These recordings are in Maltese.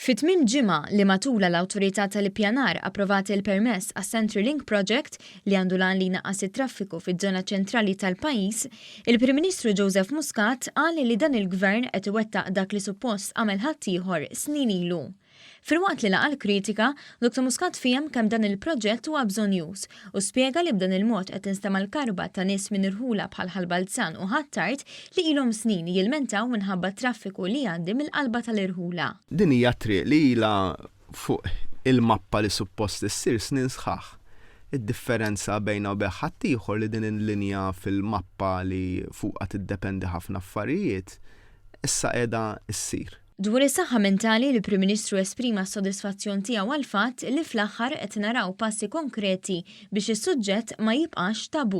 Fi tmiem ġimgħa li matulha l-Awtorità tal-Ippjanar approvat il-permess għas-Central Link Project li għandu l-għan li jnaqqas it-traffiku fiż-żona ċentrali tal-pajjiż, il-Prim Ministru Joseph Muscat qal li dan il-Gvern qed iwettaq dak li suppost għamel ħaddieħor snin ilu. Filwaqt li laqa' l-kritika, Dottor Muscat fiehem kemm dan il-proġett huwa bżonnjuż u spjega li b'dan il-mod qed tinstema' l-karba ta' nies minn irħula bħal Ħal Balzan u Ħ'Attard li ilhom snin jilmentaw minħabba t-traffiku li jgħaddi mill-qalba tal-irħula. Din hija triq li ilha fuq il-mappa li suppost issir snin sħaħ. Id-differenza bejnha u bejn ħaddieħor li din il-linja fil-mappa li fuqha tiddependi ħafna affarijiet issa qiegħda ssir. Dwar is-saħħa mentali, il-Prim Ministru esprima s-sodisfazzjon tiegħu għall-fatt li fl-aħħar qed naraw passi konkreti biex is-suġġett ma jibqax tabù.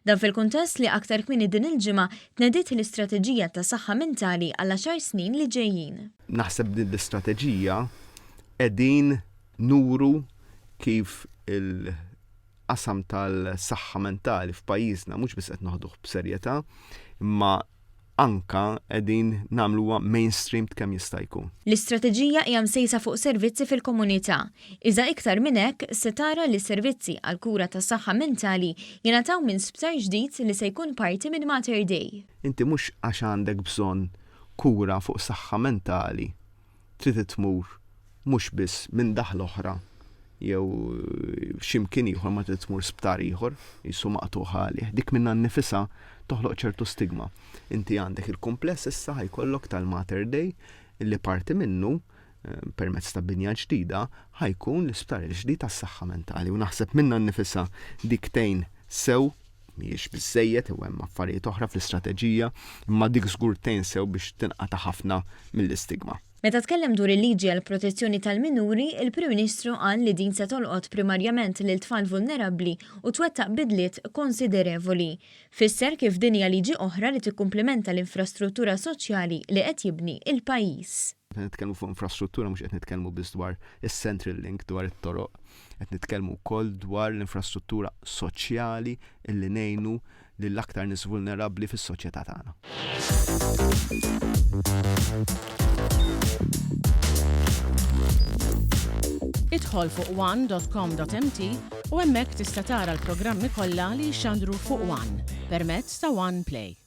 Dan fil-kuntest li aktar kmieni din il-ġimgħa tnediet l-istrateġija ta' saħħa mentali għall-għaxar snin li ġejjin. Naħseb b'din l-istrateġija qegħdin nuru kif il-qasam tal-saħħa mentali f'pajjiżna mhux biss qed noħduh b'serjetà, imma anka qegħdin nagħmluha mainstreamed kemm jista' jkun. L-istrateġija hija msejsa fuq servizzi fil-komunità. Iżda iktar minn hekk, se tara li s-servizzi għall-kura tas-saħħa mentali jingħataw minn sptar ġdid li se jkun parti minn Mater Dei. Inti mhux għax għandek bżonn kura fuq saħħa mentali trid tmur mhux biss minn daħla oħra jew xi mkien ieħor ma trid tmur sptar ieħor, qisu maqtugħ għalih. Dik minnha nnifisha toħloq ċertu stigma. Inti għandek il-kumpless issa ħa jkollok tal-Mater Dei li parti minnu eh, permezz ta' binja ġdida ħa jkun l-isptar il-ġdid tas-saħħa mentali u naħseb minnha nnifisha dik tgħin sew mhijiex biżżejjed u hemm affarijiet oħra fl-istrateġija, imma dik żgur tgħin sew biex tinqata' ħafna mill-istigma. Meta tkellem dwar il-liġi għall-protezzjoni tal-minuri, il-Prim Ministru qal li din se tolqot primarjament lil tfal vulnerabbli u twettaq bidliet konsiderevoli. Fisser kif din hija liġi oħra li tikkumplimenta l-infrastruttura soċjali li qed jibni l-pajjiż. Meta nitkellmu fuq infrastruttura mhux qed nitkellmu biss dwar is-Central Link, dwar it-toroq, qed nitkellmu wkoll dwar l-infrastruttura soċjali illi ngħinu lil aktar nies vulnerabbli fis-soċjetà tagħna. Idħol fuq one.com.mt u hemmhekk tista' tara l-programmi kollha li jixxandru fuq One permezz ta' One Play.